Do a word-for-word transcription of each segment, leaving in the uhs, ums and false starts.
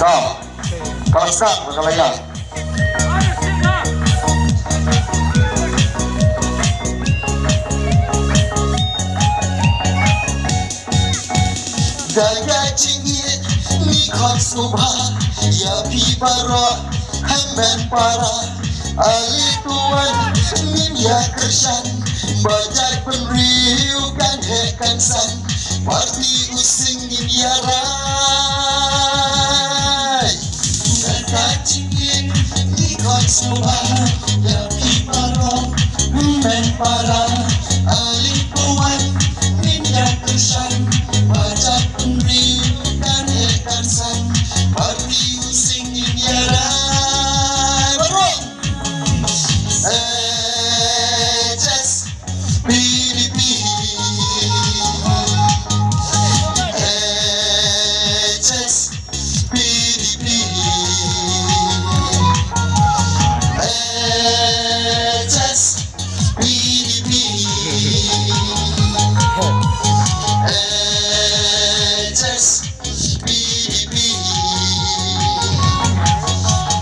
Ah, ka la start, ka la ïa. Da ka jingïeit ngi khot sngewbha ïa phi baroh, hynmen para, ale to wan ngin ïa kyrshan, ba jait bynriew kan heh kan san, party U Sing ngin ïa rai. Da ka jingïeit ngi khot sngewbha ïa phi baroh, hynmen para, ale to wan ngin ïa kyrshan, ba jait bynriew kan heh kan san, party U Sing ngin ïa rai. Baroh. H S P D P. H S P D P. H S P D P. H S P D P.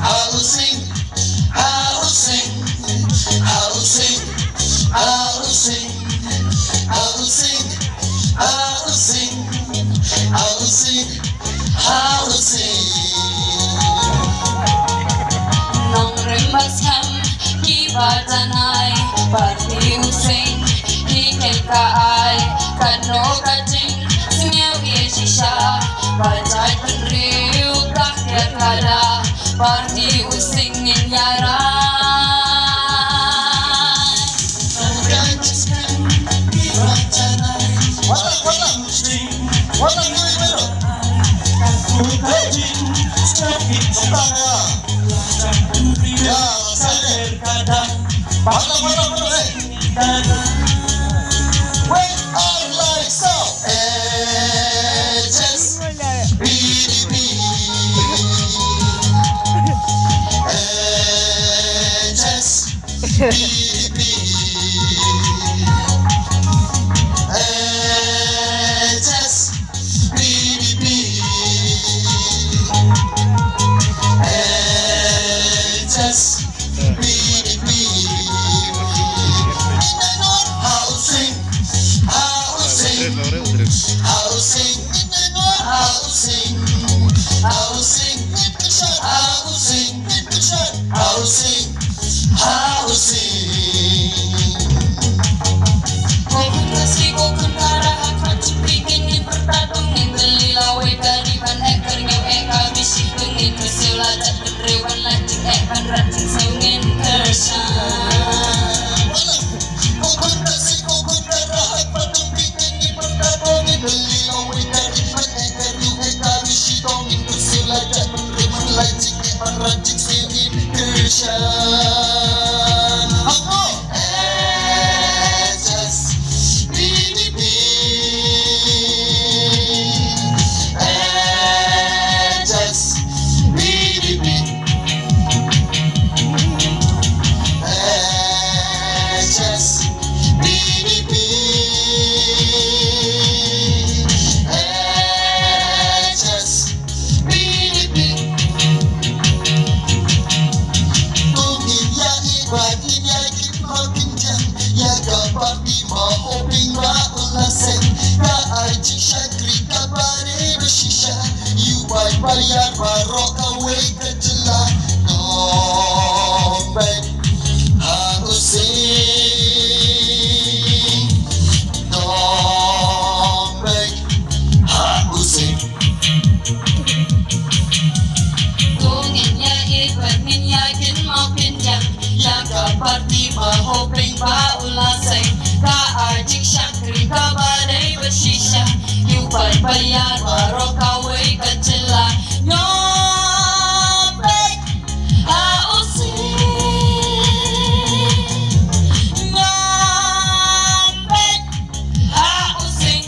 Ha U Sing, ha U Sing, ha U Sing, ha U Sing, ha U Sing, ha U Sing, ha U Sing, ha U Sing. Nongrim ba skhem kiba janai, party U Sing ki kheiñ ka ai, katno ka jingsngew ïa shisha, ba jait bynriew ka kiar ka da, party U Sing ngin ïa rai. Wala, wala. Wala, wala, wala. Ya, ya, saya. Wala, wala, wala, eh. We are like so. H S P D P. H S P D P. H S P D P. H S P D P. Ha U Sing, ha U Sing, ha U Sing, ha U Sing, ha U Sing, ha U Sing, ha U Sing, ha U Sing, ha U Sing. Ko khun ka si, ko khun ka rahat, pat shu pyrkhat ngin pyrta, to ngin kylli lawei ka ri ban eh kyrngiew eh ka bishi, to ngin kyrsiew la jait bynriew ban lait jingeh ban rat jingsngew ngin kyrshan. Ko khun ka si, ko khun ka rahat, pat shu pyrkhat ngin pyrta, to ngin kylli lawei ka ri ban eh kyrngiew eh ka bishi, to ngin kyrsiew la jait bynriew ban lait jingeh ban rat jingsngew ngin kyrshan. Hapo. H S P D P. H S P D P. H S P D P. H S P D P. To ngin ïa ïeit bad ngin ïa kynmaw kyndiang ïa ka party Mawhoping ba u la seng. Ka ai jingshakri kaba dei ba shisha ïa u paidbah baroh kawei ka jylla. Nong beit ha U Sing. Nong beit ha U Sing. To ngin ïa ïeit bad ngin ïa kynmaw kyndiang ïa ka party Mawhoping ba u la seng. Ka ai jingshakri kaba dei ba shisha ïa u paidbah baroh kawei ka jylla. Nong beit ha U Sing. Nong beit ha U Sing.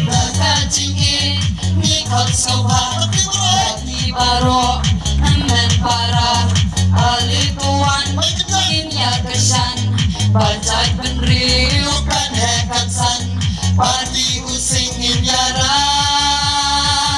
Da ka jingïeit ngi khot sngewbha ïa phi baroh, hynmen para, ale to wan ngin ïa kyrshan, ba jait bynriew kan heh kan san, party U Sing ngin ïa rai.